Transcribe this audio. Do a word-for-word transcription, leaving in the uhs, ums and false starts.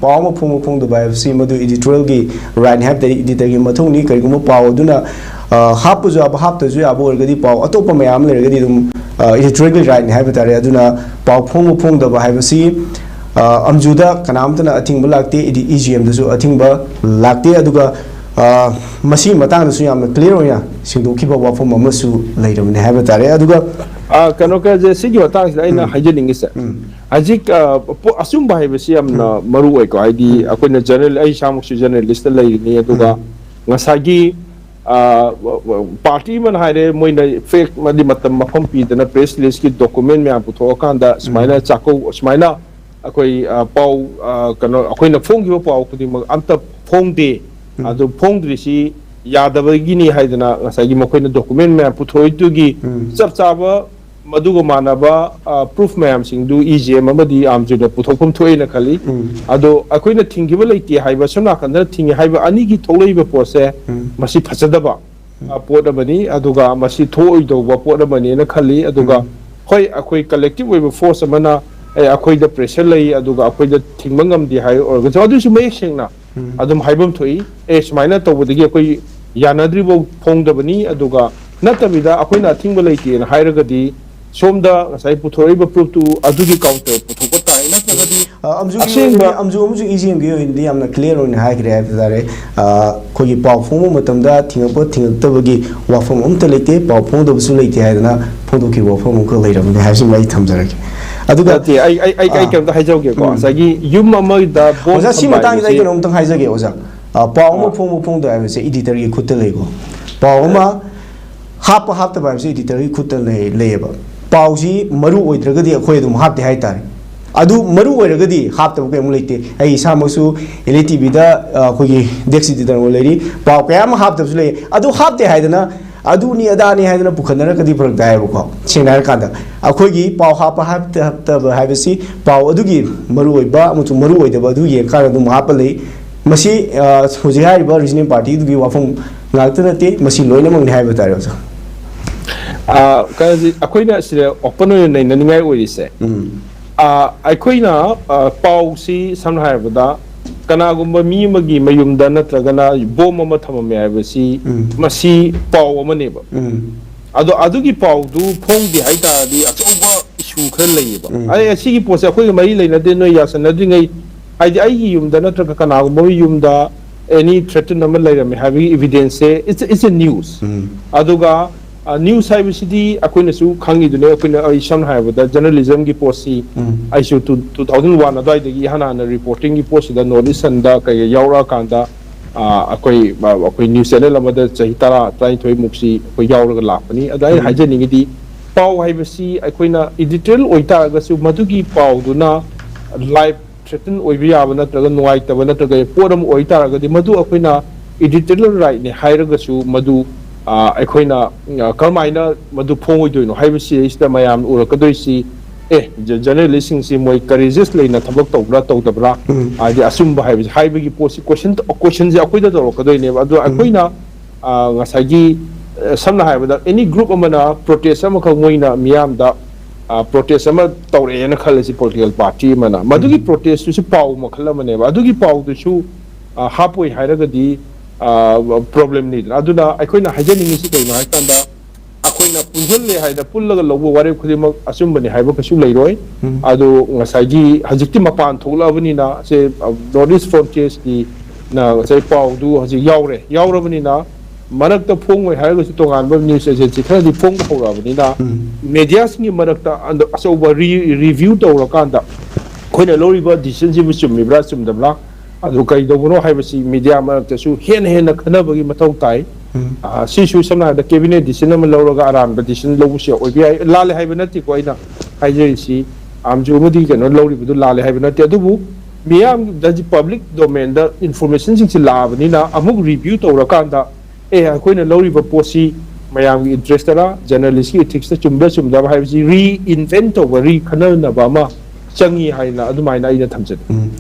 ꯄꯥꯎ ꯑꯃ ꯐꯣꯡꯕ ꯐꯣꯡꯗꯕ ꯍꯥꯏꯕꯁꯤ ꯃꯗꯨ editorialꯒꯤ rightꯅꯤ ꯍꯥꯏꯕ ꯇꯥꯔꯦ, editorꯒꯤ ꯃꯊꯧꯅꯤ꯫ ꯀꯔꯤꯒꯨꯝꯕ ꯄꯥꯎ ꯑꯗꯨꯅ, ꯑ, ꯍꯥꯞꯄꯁꯨ ꯌꯥꯕ, ꯍꯥꯞꯇ꯭ꯔꯁꯨ ꯌꯥꯕ ꯑꯣꯏꯔꯒꯗꯤ, ꯄꯥꯎ ꯑꯇꯣꯞꯄ ꯃꯌꯥꯝ ꯑꯃ ꯂꯩꯔꯒꯗꯤ ꯑꯗꯨꯝ, ꯑ, editorialꯒꯤ rightꯅꯤ ꯍꯥꯏꯕ ꯇꯥꯔꯦ꯫ ꯑꯗꯨꯅ ꯄꯥꯎ ꯐꯣꯡꯕ ꯐꯣꯡꯗꯕ ꯍꯥꯏꯕꯁꯤ, ꯑ, ꯑꯝꯖꯨꯗ ꯀꯅꯥꯝꯇꯅ ꯑꯊꯤꯡꯕ ꯂꯥꯛꯇꯦ, ꯏꯗꯤ ꯏ ꯖꯤ ꯑꯦꯝꯗꯁꯨ ꯑꯊꯤꯡꯕ ꯂꯥꯛꯇꯦ꯫ ꯑꯗꯨꯒ, ꯑ, ꯃꯁꯤꯒꯤ ꯃꯇꯥꯡꯗꯁꯨ ꯌꯥꯝꯅ clear ꯑꯣꯏꯅ ꯁꯦꯡꯗꯣꯛꯈꯤꯕ ꯋꯥꯐꯝ ꯑꯃꯁꯨ ꯂꯩꯔꯕꯅꯦ ꯍꯥꯏꯕ ꯇꯥꯔꯦ꯫ ꯑꯗꯨꯒ ꯑ, ꯀꯩꯅꯣ ꯀꯁꯦ, ꯁꯤꯒꯤ ꯃꯇꯥꯡꯁꯤꯗ ꯑꯩꯅ ꯎꯝ꯫ ꯍꯥꯏꯖꯅꯤꯡꯉꯤꯁꯦ, ꯎꯝ꯫ ꯍꯧꯖꯤꯛ, ꯑ, ꯄꯣ-, ꯑꯆꯨꯝꯕ ꯍꯥꯏꯕꯁꯤ ꯌꯥꯝꯅ ꯎꯝ꯫ ꯃꯔꯨ ꯑꯣꯏꯀꯣ꯫ ꯍꯥꯏꯗꯤ ꯎꯝ꯫ ꯑꯩꯈꯣꯏꯅ journal-, ꯑꯩ ꯏꯁꯥꯃꯛꯁꯨ journalist ꯂꯩꯔꯤꯅꯤ, ꯑꯗꯨꯒ ꯎꯝ꯫ ꯉꯁꯥꯏꯒꯤ, ꯑ, party ꯑꯃꯅ ꯍꯥꯏꯔꯦ, ꯃꯣꯏꯅ fact ꯑꯃꯗꯤ ꯃꯇꯝ ꯃꯐꯝ ꯄꯤꯗꯅ press releaseꯀꯤ document ꯃꯌꯥꯝ ꯄꯨꯊꯣꯛꯑꯀꯥꯟꯗ ꯎꯝ꯫ ꯁꯨꯃꯥꯏꯅ ꯆꯥꯛꯀꯧ-, ꯁꯨꯃꯥꯏꯅ ꯑꯩꯈꯣꯏ, ꯑ, ꯄꯥꯎ, ꯑ, ꯀꯩꯅꯣ, ꯑꯩꯈꯣꯏꯅ ꯐꯣꯡꯈꯤꯕ ꯄꯥꯎ ꯈꯨꯗꯤꯡꯃꯛ ꯑꯝꯇ ꯐꯣꯡꯗꯦ꯫ ꯎꯝ꯫ ꯑꯗꯨ ꯐꯣꯡꯗ꯭ꯔꯤꯁꯤ ꯌꯥꯗꯕꯒꯤꯅꯤ ꯍꯥꯏꯗꯅ ꯉꯁꯥꯏꯒꯤ ꯃꯈꯣꯏꯅ document ꯃꯌꯥꯝ ꯄꯨꯊꯣꯛꯏꯗꯨꯒꯤ ꯎꯝ꯫ ꯆꯞ ꯆꯥꯕ ꯃꯗꯨꯒ ꯃꯥꯟꯅꯕ, ꯑ, proof ꯃꯌꯥꯝꯁꯤꯡꯗꯨ ꯏ ꯖꯤ ꯑꯦꯝ ꯑꯃꯗꯤ ꯑꯥꯔꯝ ꯖꯨꯅ ꯄꯨꯊꯣꯛꯐꯝ ꯊꯣꯛꯑꯦꯅ ꯈꯜꯂꯤ꯫ ꯎꯝ꯫ ꯑꯗꯣ ꯑꯩꯈꯣꯏꯅ ꯊꯤꯡꯈꯤꯕ ꯂꯩꯇꯦ ꯍꯥꯏꯕ, ꯁꯣꯝ ꯅꯥꯀꯟꯗꯅ ꯊꯤꯡꯉꯤ ꯍꯥꯏꯕ ꯑꯅꯤꯒꯤ ꯊꯣꯛꯂꯛꯏꯕ ꯄꯣꯠꯁꯦ ꯎꯝ꯫ ꯃꯁꯤ ꯐꯖꯗꯕ, ꯎꯝ꯫ ꯑ, ꯄꯣꯠ ꯑꯃꯅꯤ, ꯑꯗꯨꯒ ꯃꯁꯤ ꯊꯣꯛꯑꯣꯏꯗꯧꯕ ꯄꯣꯠ ꯑꯃꯅꯤꯅ ꯈꯜꯂꯤ꯫ ꯑꯗꯨꯒ ꯎꯝ꯫ ꯍꯣꯏ, ꯑꯩꯈꯣꯏ collective ꯑꯣꯏꯕ force ꯑꯃꯅ, "ꯑꯦ, ꯑꯩꯈꯣꯏꯗ pressure ꯂꯩ, ꯑꯗꯨꯒ ꯑꯩꯈꯣꯏꯗ ꯊꯤꯡꯕ ꯉꯝꯗꯦ" ꯍꯥꯏ ꯑꯣꯏꯔꯒꯁꯨ, ꯑꯗꯨꯁꯨ ꯃꯌꯦꯛ ꯁꯦꯡꯅ ꯎꯝ꯫ ꯑꯗꯨꯝ ꯍꯥꯏꯐꯝ ꯊꯣꯛꯏ, "ꯑꯦ, ꯁꯨꯃꯥꯏꯅ ꯇꯧꯕꯗꯒꯤ ꯑꯩꯈꯣꯏ ꯌꯥꯅꯗ꯭ꯔꯤꯐꯥꯎ ꯐꯣꯡꯗꯕꯅꯤ", ꯑꯗꯨꯒ ꯅꯠꯇꯕꯤꯗ ꯑꯩꯈꯣꯏꯅ ꯑꯊꯤꯡꯕ ꯂꯩꯇꯦꯅ ꯍꯥꯏꯔꯒꯗꯤ ꯁꯣꯝꯗ ꯉꯁꯥꯏ ꯄꯨꯊꯣꯔꯛꯏꯕ proof ꯇꯨ ꯑꯗꯨꯒꯤ counter ꯄꯨꯊꯣꯛꯄ ꯇꯥꯏ, ꯅꯠꯇ꯭ꯔꯒꯗꯤ ꯑ, ꯑꯝꯖꯨꯒꯤ ꯑꯁꯦꯡꯕ ꯑꯣꯏꯅꯗꯤ, ꯑꯝꯖꯨ ꯑꯃꯁꯨꯡ ꯏ ꯖꯤ ꯑꯦꯝꯒꯤ ꯑꯣꯏꯅꯗꯤ ꯌꯥꯝꯅ clear ꯑꯣꯏꯅ ꯍꯥꯏꯈ꯭ꯔꯦ ꯍꯥꯏꯕ ꯇꯥꯔꯦ꯫ ꯑ, ꯑꯩꯈꯣꯏꯒꯤ ꯄꯥꯎ ꯐꯣꯡꯕ ꯃꯇꯝꯗ ꯊꯤꯡꯉꯛꯄ ꯊꯤꯡꯉꯛꯇꯕꯒꯤ ꯋꯥꯐꯝ ꯑꯝꯇ ꯂꯩꯇꯦ, ꯄꯥꯎ ꯐꯣꯡꯗꯕꯁꯨ ꯂꯩꯇꯦ ꯍꯥꯏꯗꯅ ꯐꯣꯡꯗꯣꯛꯈꯤꯕ ꯋꯥꯐꯝ ꯑꯃꯈꯛ ꯂꯩꯔꯕꯅꯦ ꯍꯥꯏꯕꯁꯤꯃ ꯑꯩ ꯊꯝꯖꯔꯒꯦ꯫ ꯑꯗꯨꯒ ꯅꯠꯇꯦ, ꯑꯩ, ꯑꯩ, ꯑꯩ, ꯑꯩ ꯑꯥ꯫ ꯀꯩꯝꯇ ꯍꯥꯏꯖꯍꯧꯒꯦꯀꯣ꯫ ꯎꯝ꯫ ꯉꯁꯥꯏꯒꯤ ꯌꯨꯝ ꯑꯃꯗ bomb ꯑꯣꯖꯥ, ꯁꯤ ꯊꯝꯕ ꯃꯇꯥꯡꯁꯤꯗ ꯑꯩ ꯍꯥꯏꯕꯁꯤ ꯀꯩꯅꯣꯝꯇꯪ ꯍꯥꯏꯖꯒꯦ, ꯑꯣꯖꯥ꯫ ꯑ, ꯄꯥꯎ ꯑꯃ ꯑꯥ꯫ ꯐꯣꯡꯕ ꯐꯣꯡꯗꯕ ꯍꯥꯏꯕꯁꯦ editorꯒꯤ ꯈꯨꯠꯇ ꯂꯩꯀꯣ꯫ ꯄꯥꯎ ꯑꯃ ꯍꯥꯞꯄ ꯍꯥꯞꯇꯕ ꯍꯥꯏꯕꯁꯤ editorꯒꯤ ꯈꯨꯠꯇ ꯂꯩ-, ꯂꯩꯌꯦꯕ꯫ ꯄꯥꯎꯁꯤ ꯃꯔꯨ ꯑꯣꯏꯗ꯭ꯔꯒꯗꯤ ꯑꯩꯈꯣꯏ ꯑꯗꯨꯝ ꯍꯥꯞꯇꯦ ꯍꯥꯏꯇꯥꯔꯦ꯫ ꯑꯗꯨ ꯃꯔꯨ ꯑꯣꯏꯔꯒꯗꯤ ꯍꯥꯞꯇꯕ ꯀꯩꯃꯨꯛ ꯂꯩꯇꯦ꯫ ꯑꯩ ꯏꯁꯥꯃꯛꯁꯨ ꯑꯦꯜ ꯏ ꯇꯤ ꯚꯤꯗ, ꯑ, ꯑꯩꯈꯣꯏꯒꯤ desk editor ꯑꯣꯏꯅ ꯂꯩꯔꯤ꯫ ꯄꯥꯎ ꯀꯌꯥ ꯑꯃ ꯍꯥꯞꯇꯕꯁꯨ ꯂꯩ꯫ ꯑꯗꯨ ꯍꯥꯞꯇꯦ ꯍꯥꯏꯗꯅ ꯑꯗꯨꯅꯤ ꯑꯗꯥꯅꯤ ꯍꯥꯏꯗꯅ ꯄꯨꯈꯠꯅꯔꯒꯗꯤ ꯐꯔꯛ ꯇꯥꯏꯌꯦꯕꯀꯣ꯫ ꯁꯦꯡꯅ ꯍꯥꯏꯔꯀꯥꯟꯗ ꯑꯩꯈꯣꯏꯒꯤ ꯄꯥꯎ ꯍꯥꯞꯄ ꯍꯥꯞꯇꯕ ꯍꯥꯏꯕꯁꯤ ꯄꯥꯎ ꯑꯗꯨꯒꯤ ꯃꯔꯨ ꯑꯣꯏꯕ ꯑꯃꯁꯨꯡ ꯃꯔꯨ ꯑꯣꯏꯗꯕ ꯑꯗꯨ ꯌꯦꯡꯉꯀꯥꯟꯗ ꯑꯗꯨꯝ ꯍꯥꯞꯄ ꯂꯩ꯫ ꯃꯁꯤ, ꯑ, ꯍꯧꯖꯤꯛ ꯍꯥꯏꯔꯤꯕ regional partyꯗꯨꯒꯤ ꯋꯥꯐꯝ ꯉꯥꯛꯇ ꯅꯠꯇꯦ, ꯃꯁꯤ ꯂꯣꯏꯅꯃꯛꯅꯤ ꯍꯥꯏꯕ ꯇꯥꯔꯦ, ꯑꯣꯖꯥ꯫ ꯑ, ꯀꯩꯅꯣꯁꯤ, ꯑꯩꯈꯣꯏꯅ ꯁꯤꯗ open ꯑꯣꯏꯅ ꯅꯩꯅꯅꯤꯡꯉꯥꯏ ꯑꯣꯏꯔꯤꯁꯦ, ꯎꯝ꯫ ꯑ, ꯑꯩꯈꯣꯏꯅ, ꯑ, ꯄꯥꯎꯁꯤ ꯁꯝꯅ ꯍꯥꯏꯔꯕꯗ ꯀꯅꯥꯒꯨꯝꯕ ꯃꯤ ꯑꯃꯒꯤ ꯃꯌꯨꯝꯗ ꯅꯠꯇ꯭ꯔꯒꯅ ꯕꯣꯝ ꯑꯃ ꯊꯝꯃꯝꯃꯦ ꯍꯥꯏꯕꯁꯤ, ꯎꯝ꯫ ꯃꯁꯤ ꯄꯥꯎ ꯑꯃꯅꯦꯕ꯫ ꯎꯝ꯫ ꯑꯗꯣ ꯑꯗꯨꯒꯤ ꯄꯥꯎꯗꯨ ꯐꯣꯡꯗꯦ ꯍꯥꯏꯇꯥꯔꯗꯤ ꯑꯆꯧꯕ issue ꯈꯔ ꯂꯩꯌꯦꯕ꯫ ꯎꯝ꯫ ꯑꯩ ꯑꯁꯤꯒꯤ ꯄꯣꯠꯁꯦ ꯑꯩꯈꯣꯏꯒ ꯃꯔꯤ ꯂꯩꯅꯗꯦ, ꯅꯣꯏ ꯌꯥꯁꯟꯅꯗ꯭ꯔꯤꯉꯩ, ꯍꯥꯏꯗꯤ ꯑꯩꯒꯤ ꯌꯨꯝꯗ ꯅꯠꯇ꯭ꯔꯒ ꯀꯅꯥꯒꯨꯝꯕ ꯑꯃꯒꯤ ꯌꯨꯝꯗ any threaten ꯑꯃ ꯂꯩꯔꯝꯃꯦ ꯍꯥꯏꯕꯒꯤ evidence say, it's, it's a news꯫ ꯎꯝ꯫ ꯑꯗꯨꯒ, ꯑ, news ꯍꯥꯏꯕꯁꯤꯗꯤ ꯑꯩꯈꯣꯏꯅꯁꯨ ꯈꯪꯉꯤꯗꯨꯅꯦ, ꯑꯩꯈꯣꯏꯅ, ꯑꯩ ꯁꯝꯅ ꯍꯥꯏꯔꯕꯗ journalism ꯒꯤ ꯄꯣꯠꯁꯤ ꯎꯝ꯫ ꯑꯩꯁꯨ two, two thousand one ꯑꯗꯨꯋꯥꯏꯗꯒꯤ ꯏꯍꯥꯟ ꯍꯥꯟꯅ reporting ꯒꯤ ꯄꯣꯠꯁꯤꯗ North Eastern ꯗ ꯀꯩ ꯌꯥꯎꯔꯛꯑꯀꯥꯟꯗ, ꯑ, ꯑꯩꯈꯣꯏ, ꯑ, ꯑꯩꯈꯣꯏ news channel ꯑꯃꯗ ꯆꯍꯤ ꯇꯔꯥ, ꯇꯔꯥꯅꯤꯊꯣꯏ ꯃꯨꯛꯁꯤ ꯑꯩꯈꯣꯏ ꯌꯥꯎꯔꯒ ꯂꯥꯛꯄꯅꯤ꯫ ꯑꯗ ꯑꯩꯅ ꯎꯝ꯫ ꯍꯥꯏꯖꯅꯤꯡꯉꯤꯗꯤ, ꯄꯥꯎ ꯍꯥꯏꯕꯁꯤ ꯑꯩꯈꯣꯏꯅ editorial ꯑꯣꯏꯇꯥꯔꯒꯁꯨ ꯃꯗꯨꯒꯤ ꯄꯥꯎꯗꯨꯅ live threaten ꯑꯣꯏꯕ ꯌꯥꯕ ꯅꯠꯇ꯭ꯔꯒ ꯅꯨꯡꯉꯥꯏꯇꯕ ꯅꯠꯇ꯭ꯔꯒ ꯄꯣꯠ ꯑꯃ ꯑꯣꯏꯇꯥꯔꯒꯗꯤ ꯃꯗꯨ ꯑꯩꯈꯣꯏꯅ editorial right ꯅꯦ ꯍꯥꯏꯔꯒꯁꯨ ꯃꯗꯨ, ꯑ, ꯑꯩꯈꯣꯏꯅ, ꯑ, ꯀꯔꯝꯍꯥꯏꯅ ꯃꯗꯨ ꯐꯣꯡꯉꯣꯏꯗꯣꯏꯅꯣ ꯍꯥꯏꯕꯁꯤꯗꯩꯁꯤꯗ ꯃꯌꯥꯝꯅ ꯎꯔꯛꯀꯗꯣꯏꯁꯤ, ꯑꯦ, ꯖ-, journalist ꯁꯤꯡꯁꯤ ꯃꯣꯏ courageous ꯂꯩꯅ ꯊꯕꯛ ꯇꯧꯕ꯭ꯔꯥ ꯇꯧꯗꯕ꯭ꯔꯥ, ꯎꯝ꯫ ꯍꯥꯏꯗꯤ ꯑꯆꯨꯝꯕ ꯍꯥꯏꯕꯁꯤ ꯍꯥꯏꯕꯒꯤ ꯄꯣꯠꯁꯤ question, question ꯁꯦ ꯑꯩꯈꯣꯏꯗ ꯇꯧꯔꯛꯀꯗꯣꯏꯅꯦꯕ꯫ ꯑꯗꯣ ꯎꯝ꯫ ꯑꯩꯈꯣꯏꯅ, ꯑ, ꯉꯁꯥꯏꯒꯤ, ꯑ, ꯁꯝꯅ ꯍꯥꯏꯔꯕꯗ any group ꯑꯃꯅ protest ꯑꯃꯈꯛ ꯃꯣꯏꯅ ꯃꯤꯌꯥꯝꯗ, ꯑ, protest ꯑꯃ ꯇꯧꯔꯛꯑꯦꯅ ꯈꯜꯂꯁꯤ, political party ꯑꯃꯅ, ꯃꯗꯨꯒꯤ ꯎꯝ꯫ protest ꯇꯨꯁꯨ ꯄꯥꯎ ꯃꯈꯜ ꯑꯃꯅꯦꯕ꯫ ꯑꯗꯨꯒꯤ ꯄꯥꯎꯗꯨꯁꯨ, ꯑ, ꯍꯥꯞꯄꯣꯏ ꯍꯥꯏꯔꯒꯗꯤ, ꯑ, problem ꯅꯤꯗꯅ꯫ ꯑꯗꯨꯅ ꯑꯩꯈꯣꯏꯅ ꯍꯥꯏꯖꯅꯤꯡꯉꯤꯁꯤ ꯀꯩꯅꯣ ꯍꯥꯏꯀꯥꯟꯗ, ꯑꯩꯈꯣꯏꯅ ꯄꯨꯟꯁꯤꯜꯂꯦ ꯍꯥꯏꯅ ꯄꯨꯜꯂꯒ ꯂꯧꯕ ꯋꯥꯔꯦꯞ ꯈꯨꯗꯤꯡꯃꯛ ꯑꯆꯨꯝꯕꯅꯤ ꯍꯥꯏꯕ ꯀꯩꯁꯨ ꯂꯩꯔꯣꯏ꯫ ꯎꯝ꯫ ꯑꯗꯨ ꯉꯁꯥꯏꯒꯤ ꯍꯧꯖꯤꯛꯇꯤ ꯃꯄꯥꯟ ꯊꯣꯛꯂꯛꯑꯕꯅꯤꯅ, ꯁꯦ, ꯑ, North East Frontiers ꯀꯤ ꯅ ꯉꯁꯥꯏ ꯄꯥꯎꯗꯨ ꯍꯧꯖꯤꯛ ꯌꯥꯎꯔꯦ꯫ ꯌꯥꯎꯔꯕꯅꯤꯅ ꯃꯔꯛꯇ ꯐꯣꯡꯉꯣꯏ ꯍꯥꯏꯔꯒꯁꯨ ꯇꯣꯉꯥꯟꯕ news agency ꯈꯔꯗꯤ ꯐꯣꯡꯕ ꯍꯧꯔꯛꯑꯕꯅꯤꯅ, ꯎꯝ꯫ media ꯁꯤꯡꯒꯤ ꯃꯔꯛꯇ ꯑꯟꯗ-, ꯑꯆꯧꯕ re-, review ꯇꯧꯔꯀꯥꯟꯗ ꯑꯩꯈꯣꯏꯅ ꯂꯧꯔꯤꯕ decision ꯁꯤꯕꯨ ꯆꯨꯝꯃꯤꯕ꯭ꯔꯥ ꯆꯨꯝꯗꯕ꯭ꯔꯥ, ꯑꯗꯨ ꯀꯩꯗꯧꯕꯅꯣ ꯍꯥꯏꯕꯁꯤ media ꯃꯔꯛꯇꯁꯨ ꯍꯦꯟꯅ ꯍꯦꯟꯅ ꯈꯟꯅꯕꯒꯤ ꯃꯊꯧ ꯇꯥꯏ꯫ ꯎꯝ꯫ ꯑ, ꯁꯤꯁꯨ ꯁꯝꯅ ꯍꯥꯏꯔꯕꯗ cabinet decision ꯑꯃ ꯂꯧꯔꯒ ꯑꯔꯥꯟꯕ decision ꯂꯧꯕꯁꯨ ꯑꯣꯏꯕ ꯌꯥꯏ꯫ ꯂꯥꯜꯂꯦ ꯍꯥꯏꯕ ꯅꯠꯇꯦꯀꯣ ꯑꯩꯅ ꯍꯥꯏꯖꯔꯤꯁꯤ, ꯑꯥꯝꯖꯨ ꯑꯃꯗꯤ ꯀꯩꯅꯣ ꯂꯧꯔꯤꯕꯗꯨ ꯂꯥꯜꯂꯦ ꯍꯥꯏꯕ ꯅꯠꯇꯦ꯫ ꯑꯗꯨꯕꯨ ꯃꯤꯌꯥꯝꯗ public domain ꯗ information ꯁꯤꯡꯁꯤ ꯂꯥꯛꯑꯕꯅꯤꯅ ꯑꯃꯨꯛ review ꯇꯧꯔꯀꯥꯟꯗ, ꯑꯦ, ꯑꯩꯈꯣꯏꯅ ꯂꯧꯔꯤꯕ ꯄꯣꯠꯁꯤ ꯃꯌꯥꯝꯒꯤ interest ꯇꯔꯥ, journalist ꯀꯤ ethics ꯇ ꯆꯨꯝꯕ꯭ꯔꯥ ꯆꯨꯝꯗꯕ꯭ꯔꯥ ꯍꯥꯏꯕꯁꯤ reinvent ꯇꯧꯕ, ꯔꯤ ꯈꯟꯅꯅꯕ ꯑꯃ ꯆꯪꯉꯤ ꯍꯥꯏꯅ ꯑꯗꯨꯃꯥꯏꯅ ꯑꯩꯅ ꯊꯝꯖꯒꯦ꯫ ꯎꯝ꯫